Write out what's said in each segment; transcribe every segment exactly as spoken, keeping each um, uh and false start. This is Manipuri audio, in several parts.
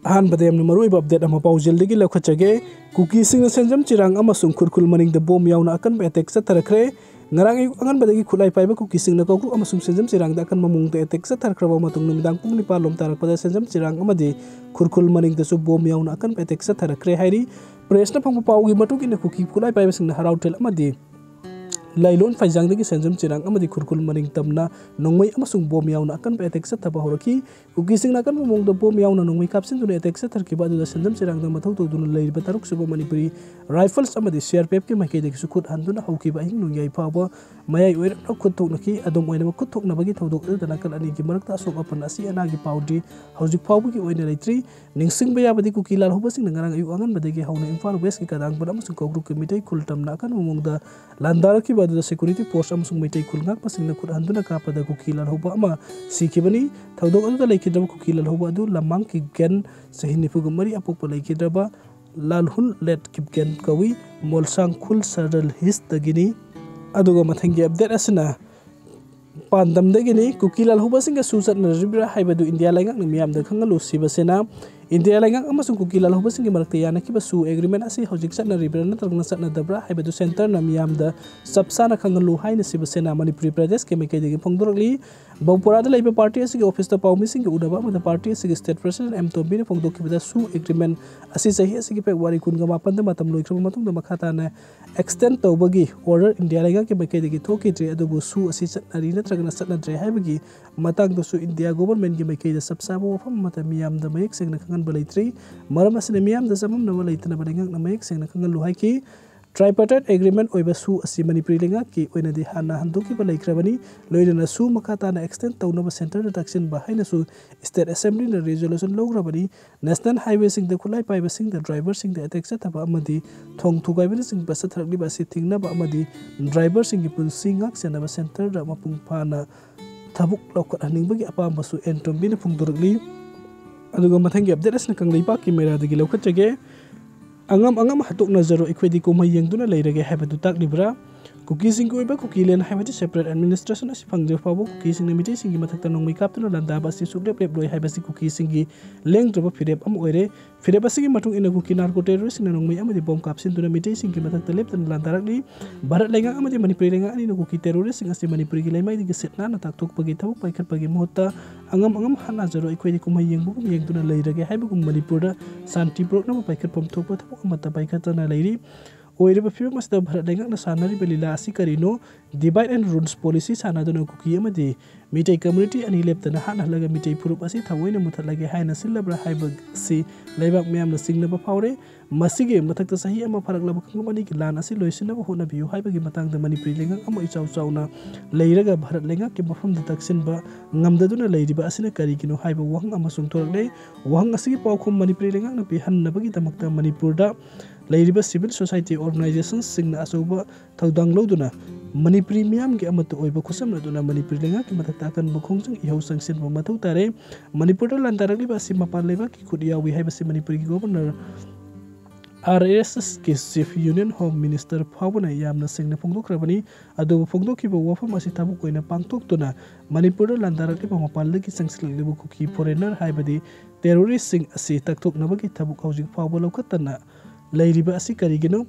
ꯑꯍꯥꯟꯕꯗ ꯌꯥꯝꯅ ꯃꯔꯨꯑꯣꯏꯕ ꯑꯞꯗꯦꯠ ꯑꯃ ꯄꯥꯎꯖꯦꯜꯗꯒꯤ ꯂꯧꯈꯠꯆꯒꯦ꯫ ꯀꯨꯀꯤꯁꯤꯡꯅ ꯁꯦꯟꯖꯝ ꯆꯤꯔꯥꯡ ꯑꯃꯁꯨꯡ ꯈꯨꯔꯈꯨꯜ ꯃꯅꯤꯡꯗ ꯕꯣꯝ ꯌꯥꯎꯅ ꯑꯀꯟꯕ ꯑꯦꯇꯦꯛ ꯆꯠꯊꯔꯛꯈ꯭ꯔꯦ꯫ ꯉꯔꯥꯡ ꯑꯌꯨꯛ ꯑꯉꯟꯕꯗꯒꯤ ꯈꯨꯠꯂꯥꯏ ꯄꯥꯏꯕ ꯀꯨꯀꯤꯁꯤꯡꯅ ꯀꯧꯕ꯭ꯔꯨ ꯑꯃꯁꯨꯡ ꯁꯦꯟꯖꯝ ꯆꯤꯔꯥꯡꯗ ꯑꯀꯟꯕ ꯃꯑꯣꯡꯗ ꯑꯦꯇꯦꯛ ꯆꯠꯊꯔꯛꯈ꯭ꯔꯕ ꯃꯇꯨꯡ ꯅꯨꯃꯤꯗꯥꯡ ꯄꯨꯡ ꯅꯤꯄꯥꯟ ꯂꯣꯝ ꯇꯥꯔꯛꯄꯗ ꯁꯦꯟꯖꯝ ꯆꯤꯔꯥꯡ ꯑꯃꯗꯤ ꯈꯨꯔꯈꯨꯜ ꯃꯅꯤꯡꯗꯁꯨ ꯕꯣꯝ ꯌꯥꯎꯅ ꯑꯀꯟꯕ ꯑꯦꯇꯦꯛ ꯆꯠꯊꯔꯛꯈ꯭ꯔꯦ ꯍꯥꯏꯔꯤ꯫ ꯄ꯭ꯔꯦꯁꯅ ꯐꯪꯕ ꯄꯥꯎꯒꯤ ꯃꯇꯨꯡ ꯏꯟꯅ ꯀꯨꯀꯤ ꯈꯨꯠꯂꯥꯏ ꯄꯥꯏꯕꯁꯤꯡꯅ ꯍꯔꯥꯎꯊꯦꯜ ꯑꯃꯗꯤ ꯂꯥꯏꯂꯣꯟ ꯐꯩꯖꯥꯡꯗꯒꯤ ꯁꯦꯟꯖꯝ ꯆꯤꯔꯥꯡ ꯑꯃꯗꯤ ꯈꯨꯔꯈꯨꯜ ꯃꯅꯤꯡ ꯇꯝꯅ ꯅꯣꯡꯃꯩ ꯑꯃꯁꯨꯡ ꯕꯣꯝ ꯌꯥꯎꯅ ꯑꯀꯟꯕ ꯑꯦꯇꯦꯛ ꯆꯠꯊꯕ ꯍꯧꯔꯛꯈꯤ꯫ ꯀꯨꯀꯤꯁꯤꯡꯅ ꯑꯀꯟꯕ ꯃꯑꯣꯡꯗ ꯕꯣꯝ ꯌꯥꯎꯅ ꯅꯣꯡꯃꯩ ꯀꯥꯞꯁꯤꯟꯗꯨꯅ ꯑꯦꯇꯦꯛ ꯆꯠꯊꯔꯛꯈꯤꯕ ꯑꯗꯨꯗ ꯁꯦꯟꯖꯝ ꯆꯤꯔꯥꯡꯗ ꯃꯊꯧ ꯇꯧꯗꯨꯅ ꯂꯩꯔꯤꯕ ꯇꯔꯨꯛ ꯁꯨꯕ ꯃꯅꯤꯄꯨꯔꯤ ꯔꯥꯏꯐꯜꯁ ꯑꯃꯗꯤ ꯁꯤ ꯑꯥꯔ ꯄꯤ ꯑꯦꯐꯀꯤ ꯃꯥꯏꯀꯩꯗꯒꯤꯁꯨ ꯈꯨꯠ ꯍꯟꯗꯨꯅ ꯍꯧꯈꯤꯕ ꯑꯍꯤꯡ ꯅꯣꯡꯌꯥꯏ ꯐꯥꯎꯕ ꯃꯌꯥꯏ ꯑꯣꯏꯔꯞꯅ ꯈꯨꯠ ꯊꯣꯛꯅꯈꯤ꯫ ꯑꯗꯨꯝ ꯑꯣꯏꯅꯃꯛ ꯈꯨꯠ ꯊꯣꯛꯅꯕꯒꯤ ꯊꯧꯗꯣꯛ ꯑꯗꯨꯗ ꯅꯥꯀꯜ ꯑꯅꯤꯒꯤ ꯃꯔꯛꯇ ꯑꯁꯣꯛ ꯑꯄꯟ ꯑꯁꯤ ꯑꯅꯥꯒꯤ ꯄꯥꯎꯗꯤ ꯍꯧꯖꯤꯛ ꯐꯥꯎꯕꯒꯤ ꯑꯣꯏꯅ ꯂꯩꯇ꯭ꯔꯤ꯫ ꯅꯤꯡꯁꯤꯡꯕ ꯌꯥꯕꯗꯤ ꯀꯨꯀꯤ ꯂꯥꯜꯍꯧꯕꯁꯤꯡꯅ ꯉꯔꯥꯡ ꯑꯌꯨꯛ ꯑꯉꯟꯕꯗꯒꯤ ꯍꯧꯅ ꯏꯝꯐꯥꯜ ꯋꯦꯁꯀꯤ ꯀꯗꯥꯡꯕꯟ ꯑꯃꯁꯨꯡ ꯀꯧꯕ꯭ꯔꯨꯒꯤ ꯃꯤꯇꯩ ꯈꯨꯜ ꯇꯝꯅ ꯑꯀꯟꯕ ꯃꯑꯣꯡꯗ ꯂꯥꯟꯗꯥꯔꯛꯈꯤꯕ ꯑꯗꯨꯗ ꯁꯦꯀ꯭ꯌꯨꯔꯤꯇꯤ ꯐꯣꯔꯁ ꯑꯃꯁꯨꯡ ꯃꯩꯇꯩ ꯈꯨꯜ ꯉꯥꯛꯄꯁꯤꯡꯅ ꯈꯨꯠ ꯍꯟꯗꯨꯅ ꯀꯥꯞꯄꯗ ꯀꯨꯀꯤ ꯂꯥꯜꯍꯧꯕ ꯑꯃ ꯁꯤꯈꯤꯕꯅꯤ꯫ ꯊꯧꯗꯣꯛ ꯑꯗꯨꯗ ꯂꯩꯈꯤꯗ꯭ꯔꯕ ꯀꯨꯀꯤ ꯂꯥꯜꯍꯧꯕ ꯑꯗꯨ ꯂꯝꯃꯥꯡ ꯀꯤꯞꯒꯦꯟ, ꯆꯍꯤ ꯅꯤꯐꯨꯒ ꯃꯔꯤ ꯑꯄꯣꯛꯄ ꯂꯩꯈꯤꯗ꯭ꯔꯕ ꯂꯥꯜꯍꯨꯟ ꯂꯦꯠ ꯀꯤꯞꯒꯦꯟ ꯀꯧꯏ꯫ ꯃꯣꯜꯁꯥꯡ ꯈꯨꯜ ꯁꯔꯜ ꯍꯤꯁꯇꯒꯤꯅꯤ꯫ ꯑꯗꯨꯒ ꯃꯊꯪꯒꯤ ꯑꯞꯗꯦꯠ ꯑꯁꯤꯅ ꯄꯥꯟꯗꯝꯗꯒꯤꯅꯤ꯫ ꯀꯨꯀꯤ ꯂꯥꯜꯍꯧꯕꯁꯤꯡꯒ ꯁꯨ ꯆꯠꯅꯔꯤꯕ꯭ꯔꯥ ꯍꯥꯏꯕꯗꯨ ꯏꯟꯗꯤꯌꯥ ꯂꯩꯉꯥꯛꯅ ꯃꯤꯌꯥꯝꯗ ꯈꯪꯍꯜꯂꯨ꯫ ꯁꯤꯕ ꯁꯦꯅꯥ, ꯏꯟꯗꯤꯌꯥ ꯂꯩꯉꯥꯛ ꯑꯃꯁꯨꯡ ꯀꯨꯀꯤ ꯂꯥꯜꯍꯧꯕꯁꯤꯡꯒꯤ ꯃꯔꯛꯇ ꯌꯥꯅꯈꯤꯕ ꯁꯨ ꯑꯦꯒ꯭ꯔꯤꯃꯦꯟ ꯑꯁꯤ ꯍꯧꯖꯤꯛ ꯆꯠꯅꯔꯤꯕ꯭ꯔꯥ ꯅꯠꯇ꯭ꯔꯒꯅ ꯆꯠꯅꯗꯕ꯭ꯔꯥ ꯍꯥꯏꯕꯗꯨ ꯁꯦꯟꯇꯔꯅ ꯃꯤꯌꯥꯝꯗ ꯆꯞ ꯆꯥꯅ ꯈꯪꯍꯜꯂꯨ ꯍꯥꯏꯅ ꯁꯤꯕ ꯁꯦꯅꯥ ꯃꯅꯤꯄꯨꯔꯤ ꯄ꯭ꯔꯗꯦꯁꯀꯤ ꯃꯥꯏꯀꯩꯗꯒꯤ ꯐꯣꯡꯗꯣꯔꯛꯂꯤ꯫ ꯕꯧꯄꯨꯔꯥꯗ ꯂꯩꯕ ꯄꯥꯔꯇꯤ ꯑꯁꯤꯒꯤ ꯑꯣꯐꯤꯁꯇ ꯄꯥꯎꯃꯤꯁꯤꯡꯒ ꯎꯅꯕ ꯑꯃꯗ ꯄꯥꯔꯇꯤ ꯑꯁꯤꯒꯤ ꯁ꯭ꯇꯦꯠ ꯄ꯭ꯔꯁꯤꯗꯦꯟꯠ ꯑꯦꯝ ꯇꯣꯝꯕꯤꯅ ꯐꯣꯡꯗꯣꯛꯈꯤꯕꯗ ꯁꯨ ꯑꯦꯒ꯭ꯔꯤꯃꯦꯟ ꯑꯁꯤ ꯆꯍꯤ ꯑꯁꯤꯒꯤ ꯐꯦꯕ꯭ꯔꯨꯋꯥꯔꯤ ꯀꯨꯟꯒ ꯃꯥꯄꯟꯗ ꯃꯇꯝ ꯂꯣꯏꯈ꯭ꯔꯕ ꯃꯇꯨꯡꯗ ꯃꯈꯥ ꯇꯥꯅ ꯑꯦꯛꯁꯇꯦꯟ ꯇꯧꯕꯒꯤ ꯑꯣꯔꯗꯔ ꯏꯟꯗꯤꯌꯥ ꯂꯩꯉꯥꯛꯀꯤ ꯃꯥꯏꯀꯩꯗꯒꯤ ꯊꯣꯛꯈꯤꯗ꯭ꯔꯤ, ꯑꯗꯨꯕꯨ ꯁꯨ ꯑꯁꯤ ꯆꯠꯅꯔꯤ ꯅꯠꯇ꯭ꯔꯒꯅ ꯆꯠꯅꯗ꯭ꯔꯦ ꯍꯥꯏꯕꯒꯤ ꯃꯇꯥꯡꯗꯁꯨ ꯏꯟꯗꯤꯌꯥ ꯒꯣꯚꯔꯟꯃꯦꯟꯠꯀꯤ ꯃꯥꯏꯀꯩꯗ ꯆꯞ ꯆꯥꯕ ꯋꯥꯐꯝ ꯑꯃꯠꯇ ꯃꯤꯌꯥꯝꯗ ꯃꯌꯦꯛ ꯁꯦꯡꯅ ꯈꯪꯍꯟꯕ ꯂꯩꯇ꯭ꯔꯤ꯫ ꯃꯔꯝ ꯑꯁꯤꯅ ꯃꯤꯌꯥꯝꯗ ꯆꯃꯝꯅꯕ ꯂꯩꯇꯅꯕ ꯂꯩꯉꯥꯛꯅ ꯃꯌꯦꯛ ꯁꯦꯡꯅ ꯈꯪꯍꯜꯂꯨ ꯍꯥꯏꯈꯤ꯫ ꯇ꯭ꯔꯥꯏꯄꯥꯔꯇꯥꯏꯠ ꯑꯦꯒ꯭ꯔꯤꯃꯦꯟ ꯑꯣꯏꯕ ꯁꯨ ꯑꯁꯤ ꯃꯅꯤꯄꯨꯔꯤ ꯂꯩꯉꯥꯛꯀꯤ ꯑꯣꯏꯅꯗꯤ ꯍꯥꯟꯅ ꯍꯟꯗꯣꯛꯈꯤꯕ ꯂꯩꯈ꯭ꯔꯕꯅꯤ꯫ ꯂꯣꯏꯅꯅ ꯁꯨ ꯃꯈꯥ ꯇꯥꯅ ꯑꯦꯛꯁꯇꯦꯟ ꯇꯧꯅꯕ ꯁꯦꯟꯇꯔꯗ ꯇꯥꯛꯁꯤꯟꯕ ꯍꯥꯏꯅꯁꯨ ꯁ꯭ꯇꯦꯠ ꯑꯦꯁꯦꯝꯕ꯭ꯂꯤꯅ ꯔꯤꯖꯣꯂꯨꯁꯟ ꯂꯧꯈ꯭ꯔꯕꯅꯤ꯫ ꯅꯦꯁꯅꯦꯜ ꯍꯥꯏꯋꯦꯁꯤꯡꯗ ꯈꯨꯠꯂꯥꯏ ꯄꯥꯏꯕꯁꯤꯡꯗ ꯗ꯭ꯔꯥꯏꯚꯔꯁꯤꯡꯗ ꯑꯦꯇꯦꯛ ꯆꯠꯊꯕ ꯑꯃꯗꯤ ꯊꯣꯡ ꯊꯨꯒꯥꯏꯕꯅꯆꯤꯡꯕ ꯆꯠꯊꯔꯛꯂꯤꯕ ꯑꯁꯤ ꯊꯤꯡꯅꯕ ꯑꯃꯗꯤ ꯗ꯭ꯔꯥꯏꯚꯔꯁꯤꯡꯒꯤ ꯄꯨꯟꯁꯤ ꯉꯥꯛ ꯁꯦꯟꯅꯕ ꯁꯦꯟꯇꯔꯗ ꯃꯄꯨꯡ ꯐꯥꯅ ꯊꯕꯛ ꯂꯧꯈꯠꯍꯟꯅꯤꯡꯕꯒꯤ ꯑꯄꯥꯝꯕꯁꯨ ꯑꯦꯟ ꯇꯣꯝꯕꯤꯅ ꯐꯣꯡꯗꯣꯔꯛꯂꯤ꯫ ꯑꯗꯨꯒ ꯃꯊꯪꯒꯤ ꯑꯞꯗꯦꯠ ꯑꯁꯤꯅ ꯀꯪꯂꯩꯄꯥꯛꯀꯤ ꯃꯦꯔꯥꯗꯒꯤ ꯂꯧꯈꯠꯆꯒꯦ꯫ ꯑꯉꯝ ꯑꯉꯝ ꯍꯥꯠꯇꯣꯛꯅꯖꯔꯣ, ꯑꯩꯈꯣꯏꯗꯤ ꯀꯨꯝꯍꯩ ꯌꯦꯡꯗꯨꯅ ꯂꯩꯔꯒꯦ ꯍꯥꯏꯕꯗꯨ ꯇꯥꯛꯂꯤꯕ꯭ꯔꯥ? ꯀꯨꯀꯤꯁꯤꯡꯒꯤ ꯑꯣꯏꯕ ꯀꯨꯀꯤꯂꯦꯟ ꯍꯥꯏꯕꯗꯤ separate administration ꯑꯁꯤ ꯐꯪꯗ꯭ꯔꯤꯕ ꯐꯥꯎꯕ ꯀꯨꯀꯤꯁꯤꯡꯅ ꯃꯤꯇꯩꯁꯤꯡꯒꯤ ꯃꯊꯛꯇ ꯅꯣꯡꯃꯩ ꯀꯥꯞꯇꯨꯅ ꯂꯥꯟꯗꯥꯕ ꯑꯁꯤ ꯁꯨꯛꯂꯦꯞ ꯂꯦꯞꯂꯣꯏ ꯍꯥꯏꯕꯁꯤ ꯀꯨꯀꯤꯁꯤꯡꯒꯤ ꯂꯦꯡꯗ꯭ꯔꯕ ꯐꯤꯔꯦꯞ ꯑꯃ ꯑꯣꯏꯔꯦ꯫ ꯐꯤꯔꯦꯞ ꯑꯁꯤꯒꯤ ꯃꯇꯨꯡ ꯏꯟꯅ ꯀꯨꯀꯤ narco terroristꯁꯤꯡꯅ ꯅꯣꯡꯃꯩ ꯑꯃꯗꯤ ꯕꯣꯝ ꯀꯥꯞꯁꯤꯟꯗꯨꯅ ꯃꯤꯇꯩꯁꯤꯡꯒꯤ ꯃꯊꯛꯇ ꯂꯦꯞꯇꯅ ꯂꯥꯟꯗꯥꯔꯛꯂꯤ꯫ ꯚꯥꯔꯠ ꯂꯩꯉꯥꯛ ꯑꯃꯗꯤ ꯃꯅꯤꯄꯨꯔꯤ ꯂꯩꯉꯥꯛ ꯑꯅꯤꯅ ꯀꯨꯀꯤ terroristꯁꯤꯡ ꯑꯁꯤ ꯃꯅꯤꯄꯨꯔꯒꯤ ꯂꯩꯃꯥꯏꯗꯒꯤ ꯁꯤꯠ ꯅꯥꯟꯅ ꯇꯥꯛꯊꯣꯛꯄꯒꯤ ꯊꯕꯛ ꯄꯥꯏꯈꯠꯄꯒꯤ ꯃꯍꯨꯠꯇ ꯑꯉꯝ ꯑꯉꯝ ꯍꯥꯠꯅꯖꯔꯣ, ꯑꯩꯈꯣꯏꯗꯤ ꯀꯨꯝꯍꯩ ꯌꯦꯡꯕꯒꯨꯝ ꯌꯦꯡꯗꯨꯅ ꯂꯩꯔꯒꯦ ꯍꯥꯏꯕꯒꯨꯝ ꯃꯅꯤꯄꯨꯔꯗ ꯁꯥꯟꯇꯤ ꯄꯨꯔꯛꯅꯕ ꯄꯥꯏꯈꯠꯐꯝ ꯊꯣꯛꯄ ꯊꯕꯛ ꯑꯃꯠꯇ ꯄꯥꯏꯈꯠꯇꯅ ꯂꯩꯔꯤ꯫ ꯑꯣꯏꯔꯤꯕ ꯐꯤꯕꯝ ꯑꯁꯤꯗ ꯚꯥꯔꯠ ꯂꯩꯉꯥꯛꯅ ꯁꯥꯟꯅꯔꯤꯕ ꯂꯤꯂꯥ ꯑꯁꯤ ꯀꯔꯤꯅꯣ? Divide and rules policy ꯁꯥꯟꯅꯗꯨꯅ ꯀꯨꯀꯤ ꯑꯃꯗꯤ ꯃꯤꯇꯩ community ꯑꯅꯤ ꯂꯦꯞꯇꯅ ꯍꯥꯠꯅꯍꯜꯂꯒ ꯃꯤꯇꯩ ꯐꯨꯔꯨꯞ ꯑꯁꯤ ꯊꯑꯣꯏꯅ ꯃꯨꯊꯠꯂꯒꯦ ꯍꯥꯏꯅ ꯁꯤꯜꯂꯕ꯭ꯔꯥ ꯍꯥꯏꯕꯁꯤ ꯂꯩꯕꯥꯛ ꯃꯤꯌꯥꯝꯅ ꯆꯤꯡꯅꯕ ꯐꯥꯎꯔꯦ꯫ ꯃꯁꯤꯒꯤ ꯃꯊꯛꯇ ꯆꯍꯤ ꯑꯃ ꯐꯥꯔꯛꯂꯕ ꯀꯥꯡꯂꯨꯞ ꯑꯅꯤꯒꯤ ꯂꯥꯟ ꯑꯁꯤ ꯂꯣꯏꯁꯤꯟꯅꯕ ꯍꯣꯠꯅꯕꯤꯌꯨ ꯍꯥꯏꯕꯒꯤ ꯃꯇꯥꯡꯗ ꯃꯅꯤꯄꯨꯔꯤ ꯂꯩꯉꯥꯛ ꯑꯃ ꯏꯆꯥꯎ ꯆꯥꯎꯅ ꯂꯩꯔꯒ ꯚꯥꯔꯠ ꯂꯩꯉꯥꯛꯀꯤ ꯃꯐꯝꯗ ꯇꯛꯁꯤꯟꯕ ꯉꯝꯗꯗꯨꯅ ꯂꯩꯔꯤꯕ ꯑꯁꯤꯅ ꯀꯔꯤꯒꯤꯅꯣ ꯍꯥꯏꯕ ꯋꯥꯍꯪ ꯑꯃꯁꯨ ꯊꯣꯔꯛꯂꯦ꯫ ꯋꯥꯍꯪ ꯑꯁꯤꯒꯤ ꯄꯥꯎꯈꯨꯝ ꯃꯅꯤꯄꯨꯔꯤ ꯂꯩꯉꯥꯛꯅ ꯄꯤꯍꯟꯅꯕꯒꯤꯗꯃꯛꯇ ꯃꯅꯤꯄꯨꯔꯗ ꯂꯩꯔꯤꯕ civil society organizationꯁꯤꯡꯅ ꯑꯆꯧꯕ ꯊꯧꯗꯥꯡ ꯂꯧꯗꯨꯅ ꯃꯅꯤꯄꯨꯔꯤ ꯃꯤꯌꯥꯝꯒꯤ ꯑꯃꯠꯇ ꯑꯣꯏꯕ ꯈꯨꯠꯁꯝꯅꯗꯨꯅ ꯃꯅꯤꯄꯨꯔꯤ ꯂꯩꯉꯥꯛꯀꯤ ꯃꯊꯛꯇ ꯑꯀꯟꯕ ꯈꯣꯡꯖꯪ ꯏꯍꯧ ꯆꯪꯁꯤꯟꯕ ꯃꯊꯧ ꯇꯥꯔꯦ꯫ ꯃꯅꯤꯄꯨꯔꯗ ꯂꯥꯟꯗꯥꯔꯛꯂꯤꯕ ꯑꯁꯤ ꯃꯄꯥꯟ ꯂꯩꯕꯥꯛꯀꯤ ꯈꯨꯠ ꯌꯥꯎꯏ ꯍꯥꯏꯕꯁꯤ ꯃꯅꯤꯄꯨꯔꯒꯤ Governor, RSSꯀꯤ Chief Union Home Minister ꯐꯥꯎꯕꯅ ꯌꯥꯝꯅ ꯁꯦꯡꯅ ꯐꯣꯡꯗꯣꯛꯈ꯭ꯔꯕꯅꯤ꯫ ꯑꯗꯨꯕꯨ ꯐꯣꯡꯗꯣꯛꯈꯤꯕ ꯋꯥꯐꯝ ꯑꯁꯤ ꯊꯕꯛ ꯑꯣꯏꯅ ꯄꯥꯡꯊꯣꯛꯇꯨꯅ ꯃꯅꯤꯄꯨꯔꯗ ꯂꯥꯟꯗꯥꯔꯛꯂꯤꯕ ꯃꯄꯥꯟꯗꯒꯤ ꯆꯪꯁꯤꯜꯂꯛꯂꯤꯕ ꯀꯨꯀꯤ foreigner ꯍꯥꯏꯕꯗꯤ terroristꯁꯤꯡ ꯑꯁꯤ ꯇꯛꯊꯣꯛꯅꯕꯒꯤ ꯊꯕꯛ ꯍꯧꯖꯤꯛ ꯐꯥꯎꯕ ꯂꯧꯈꯠꯇꯅ ꯂꯩꯔꯤꯕ ꯑꯁꯤ ꯀꯔꯤꯒꯤꯅꯣ?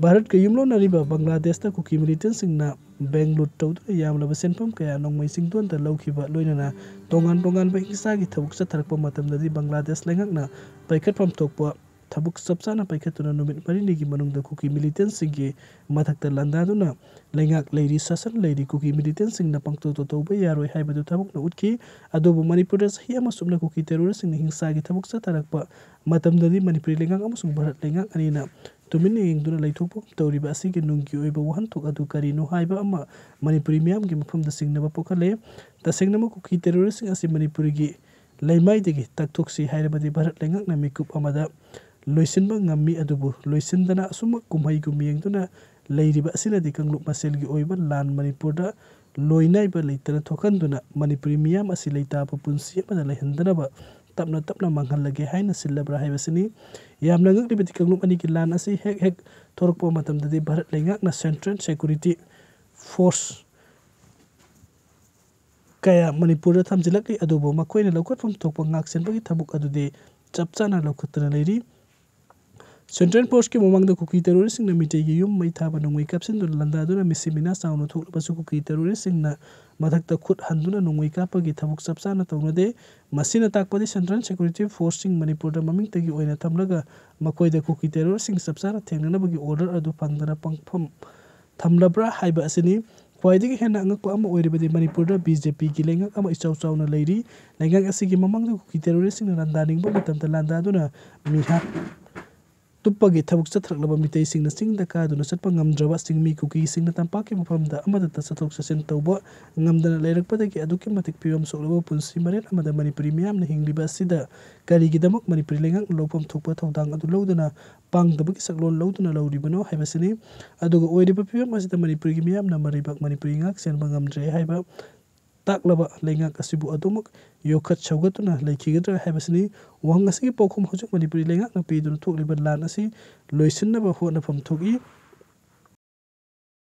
ꯚꯥꯔꯠꯀ ꯌꯨꯝꯂꯣꯟꯅꯔꯤꯕ ꯕꯪꯒ꯭ꯂꯥꯗꯦꯁꯇ ꯀꯨꯀꯤ militantꯁꯤꯡꯅ bank loot ꯇꯧꯗꯨꯅ ꯌꯥꯝꯂꯕ ꯁꯦꯟꯐꯝ ꯀꯌꯥ ꯅꯣꯡꯃꯩ ꯆꯤꯡꯗꯣꯟꯗ ꯂꯧꯈꯤꯕ ꯂꯣꯏꯅꯅ ꯇꯣꯉꯥꯟ ꯇꯣꯉꯥꯟꯕ ꯍꯤꯡꯁꯥꯒꯤ ꯊꯕꯛ ꯆꯠꯊꯔꯛꯄ ꯃꯇꯝꯗꯗꯤ ꯕꯪꯒ꯭ꯂꯥꯗꯦꯁ ꯂꯩꯉꯥꯛꯅ ꯄꯥꯏꯈꯠꯐꯝ ꯊꯣꯛꯄ ꯊꯕꯛ ꯆꯞ ꯆꯥꯅ ꯄꯥꯏꯈꯠꯇꯨꯅ ꯅꯨꯃꯤꯠ ꯃꯔꯤꯅꯤꯒꯤ ꯃꯅꯨꯡꯗ ꯀꯨꯀꯤ militantꯁꯤꯡꯒꯤ ꯃꯊꯛꯇ ꯂꯥꯟꯗꯥꯗꯨꯅ ꯂꯩꯉꯥꯛ ꯂꯩꯔꯤ, ꯁꯥꯁꯟ ꯂꯩꯔꯤ, ꯀꯨꯀꯤ militantꯁꯤꯡꯅ ꯄꯪꯇꯧ ꯇꯧꯕ ꯌꯥꯔꯣꯏ ꯍꯥꯏꯕꯗꯨ ꯊꯕꯛꯅ ꯎꯠꯈꯤ꯫ ꯑꯗꯨꯕꯨ ꯃꯅꯤꯄꯨꯔꯗ ꯆꯍꯤ ꯑꯃ ꯆꯨꯞꯅ ꯀꯨꯀꯤ terroristꯁꯤꯡꯅ ꯍꯤꯡꯁꯥꯒꯤ ꯊꯕꯛ ꯆꯠꯊꯔꯛꯄ ꯃꯇꯝꯗꯗꯤ ꯃꯅꯤꯄꯨꯔꯤ ꯂꯩꯉꯥꯛ ꯑꯃꯁꯨꯡ ꯚꯥꯔꯠ ꯂꯩꯉꯥꯛ ꯑꯅꯤꯅ ꯇꯨꯃꯤꯟꯅ ꯌꯦꯡꯗꯨꯅ ꯂꯩꯊꯣꯛꯄꯒꯨꯝ ꯇꯧꯔꯤꯕ ꯑꯁꯤꯒꯤ ꯅꯨꯡꯒꯤ ꯑꯣꯏꯕ ꯋꯥꯍꯟꯊꯣꯛ ꯑꯗꯨ ꯀꯔꯤꯅꯣ ꯍꯥꯏꯕ ꯑꯃ ꯃꯅꯤꯄꯨꯔꯤ ꯃꯤꯌꯥꯝꯒꯤ ꯃꯐꯝꯗ ꯆꯤꯡꯅꯕ ꯄꯣꯛꯍꯜꯂꯦ꯫ ꯇꯁꯦꯡꯅꯃꯛ ꯀꯨꯀꯤ terroristꯁꯤꯡ ꯑꯁꯤ ꯃꯅꯤꯄꯨꯔꯒꯤ ꯂꯩꯃꯥꯏꯗꯒꯤ ꯇꯛꯊꯣꯛꯁꯤ ꯍꯥꯏꯔꯕꯗꯤ ꯚꯥꯔꯠ ꯂꯩꯉꯥꯛꯅ ꯃꯤꯀꯨꯞ ꯑꯃꯗ ꯂꯣꯏꯁꯤꯟꯕ ꯉꯝꯃꯤ꯫ ꯑꯗꯨꯕꯨ ꯂꯣꯏꯁꯤꯟꯗꯅ ꯑꯁꯨꯝꯃꯛ ꯀꯨꯝꯍꯩꯒꯨꯝ ꯌꯦꯡꯗꯨꯅ ꯂꯩꯔꯤꯕ ꯑꯁꯤꯅꯗꯤ ꯀꯥꯡꯂꯨꯞ ꯃꯁꯦꯜꯒꯤ ꯑꯣꯏꯕ ꯂꯥꯟ ꯃꯅꯤꯄꯨꯔꯗ ꯂꯣꯏꯅꯥꯏꯕ ꯂꯩꯇꯅ ꯊꯣꯛꯍꯟꯗꯨꯅ ꯃꯅꯤꯄꯨꯔꯤ ꯃꯤꯌꯥꯝ ꯑꯁꯤ ꯂꯩꯇꯥꯕ ꯄꯨꯟꯁꯤ ꯑꯃꯗ ꯂꯩꯍꯟꯗꯅꯕ ꯇꯞꯅ ꯇꯞꯅ ꯃꯥꯡꯍꯜꯂꯒꯦ ꯍꯥꯏꯅ ꯁꯤꯜꯂꯕ꯭ꯔꯥ ꯍꯥꯏꯕꯁꯤꯅꯤ꯫ ꯌꯥꯝꯅ ꯉꯛꯂꯤꯕꯗꯤ, ꯀꯥꯡꯂꯨꯞ ꯑꯅꯤꯒꯤ ꯂꯥꯟ ꯑꯁꯤ ꯍꯦꯛ ꯍꯦꯛ ꯊꯣꯔꯛꯄ ꯃꯇꯝꯗꯗꯤ ꯚꯥꯔꯠ ꯂꯩꯉꯥꯛꯅ Central Security Force ꯀꯌꯥ ꯃꯅꯤꯄꯨꯔꯗ ꯊꯝꯖꯤꯜꯂꯛꯂꯤ, ꯑꯗꯨꯕꯨ ꯃꯈꯣꯏꯅ ꯂꯧꯈꯠꯐꯝ ꯊꯣꯛꯄ ꯉꯥꯛꯁꯦꯟꯕꯒꯤ ꯊꯕꯛ ꯑꯗꯨꯗꯤ ꯆꯞ ꯆꯥꯅ ꯂꯧꯈꯠꯇꯨꯅ ꯂꯩꯔꯤ꯫ Central Forceꯀꯤ ꯃꯃꯥꯡꯗ ꯀꯨꯀꯤ terroristꯁꯤꯡꯅ ꯃꯤꯇꯩꯒꯤ ꯌꯨꯝ ꯃꯩ ꯊꯥꯕ ꯅꯣꯡꯃꯩ ꯀꯥꯞꯁꯤꯟꯗꯨꯅ ꯂꯥꯟꯗꯥꯗꯨꯅ ꯃꯤꯁꯤ ꯃꯤꯅꯥ ꯆꯥꯎꯅ ꯊꯣꯛꯂꯕꯁꯨ, ꯀꯨꯀꯤ terroristꯁꯤꯡꯅ ꯃꯊꯛꯇ ꯈꯨꯠ ꯍꯟꯗꯨꯅ ꯅꯣꯡꯃꯩ ꯀꯥꯞꯄꯒꯤ ꯊꯕꯛ ꯆꯞ ꯆꯥꯅ ꯇꯧꯅꯗꯦ꯫ ꯃꯁꯤꯅ ꯇꯥꯛꯄꯗꯤ Central Security Forceꯁꯤꯡ ꯃꯅꯤꯄꯨꯔꯗ ꯃꯃꯤꯡꯇꯒꯤ ꯑꯣꯏꯅ ꯊꯝꯂꯒ ꯃꯈꯣꯏꯗ ꯀꯨꯀꯤ terroristꯁꯤꯡ ꯆꯞ ꯆꯥꯅ ꯊꯦꯡꯅꯅꯕꯒꯤ order ꯑꯗꯨ ꯐꯪꯗꯅ ꯄꯪꯐꯝ ꯊꯝꯂꯕ꯭ꯔꯥ ꯍꯥꯏꯕ ꯑꯁꯤꯅꯤ꯫ ꯈ꯭ꯋꯥꯏꯗꯒꯤ ꯍꯦꯟꯅ ꯑꯉꯛꯄ ꯑꯃ ꯑꯣꯏꯔꯤꯕꯗꯤ ꯃꯅꯤꯄꯨꯔꯗ BJPꯒꯤ ꯂꯩꯉꯥꯛ ꯑꯃ ꯏꯆꯥꯎ ꯆꯥꯎꯅ ꯂꯩꯔꯤ꯫ ꯂꯩꯉꯥꯛ ꯑꯁꯤꯒꯤ ꯃꯃꯥꯡꯗ ꯀꯨꯀꯤ terroristꯁꯤꯡꯅ ꯂꯥꯟꯗꯥꯅꯤꯡꯕ ꯃꯇꯝꯗ ꯂꯥꯟꯗꯥꯗꯨꯅ ꯃꯤꯍꯥꯠ ꯇꯨꯞꯄꯒꯤ ꯊꯕꯛ ꯆꯠꯊꯔꯛꯂꯕ ꯃꯤꯇꯩꯁꯤꯡꯅ ꯆꯤꯡꯗ ꯀꯥꯗꯨꯅ ꯆꯠꯄ ꯉꯝꯗ꯭ꯔꯕ ꯆꯤꯡꯃꯤ ꯀꯨꯀꯤꯁꯤꯡꯅ ꯇꯝꯄꯥꯛꯀꯤ ꯃꯐꯝꯗ ꯑꯃꯠꯇ ꯆꯠꯊꯣꯛ ꯆꯠꯁꯤꯟ ꯇꯧꯕ ꯉꯝꯗꯅ ꯂꯩꯔꯛꯄꯗꯒꯤ ꯑꯗꯨꯛꯀꯤ ꯃꯇꯤꯛ ꯐꯤꯕꯝ ꯁꯣꯛꯂꯕ ꯄꯨꯟꯁꯤ ꯃꯔꯦꯜ ꯑꯃꯗ ꯃꯅꯤꯄꯨꯔꯤ ꯃꯤꯌꯥꯝꯅ ꯍꯤꯡꯂꯤꯕ ꯑꯁꯤꯗ ꯀꯔꯤꯒꯤꯗꯃꯛ ꯃꯅꯤꯄꯨꯔꯤ ꯂꯩꯉꯥꯛꯅ ꯂꯧꯐꯝ ꯊꯣꯛꯄ ꯊꯧꯗꯥꯡ ꯑꯗꯨ ꯂꯧꯗꯨꯅ ꯄꯥꯡꯗꯕꯒꯤ ꯁꯛꯂꯣꯟ ꯂꯧꯗꯨꯅ ꯂꯧꯔꯤꯕꯅꯣ ꯍꯥꯏꯕꯁꯤꯅꯤ꯫ ꯑꯗꯨꯒ ꯑꯣꯏꯔꯤꯕ ꯐꯤꯕꯝ ꯑꯁꯤꯗ ꯃꯅꯤꯄꯨꯔꯒꯤ ꯃꯤꯌꯥꯝꯅ ꯃꯔꯩꯕꯥꯛ ꯃꯅꯤꯄꯨꯔꯤ ꯉꯥꯛ ꯁꯦꯟꯕ ꯉꯝꯗ꯭ꯔꯦ ꯍꯥꯏꯕ ꯇꯥꯛꯂꯕ ꯂꯩꯉꯥꯛ ꯑꯁꯤꯕꯨ ꯑꯗꯨꯃꯛ ꯌꯣꯛꯈꯠ ꯁꯧꯒꯠꯇꯨꯅ ꯂꯩꯈꯤꯒꯗ꯭ꯔꯥ ꯍꯥꯏꯕꯁꯤꯅꯤ꯫ ꯋꯥꯍꯪ ꯑꯁꯤꯒꯤ ꯄꯥꯎꯈꯨꯝ ꯍꯧꯖꯤꯛ ꯃꯅꯤꯄꯨꯔꯤ ꯂꯩꯉꯥꯛꯅ ꯄꯤꯗꯨꯅ ꯊꯣꯛꯂꯤꯕ ꯂꯥꯟ ꯑꯁꯤ ꯂꯣꯏꯁꯤꯟꯅꯕ ꯍꯣꯠꯅꯐꯝ ꯊꯣꯛꯏ꯫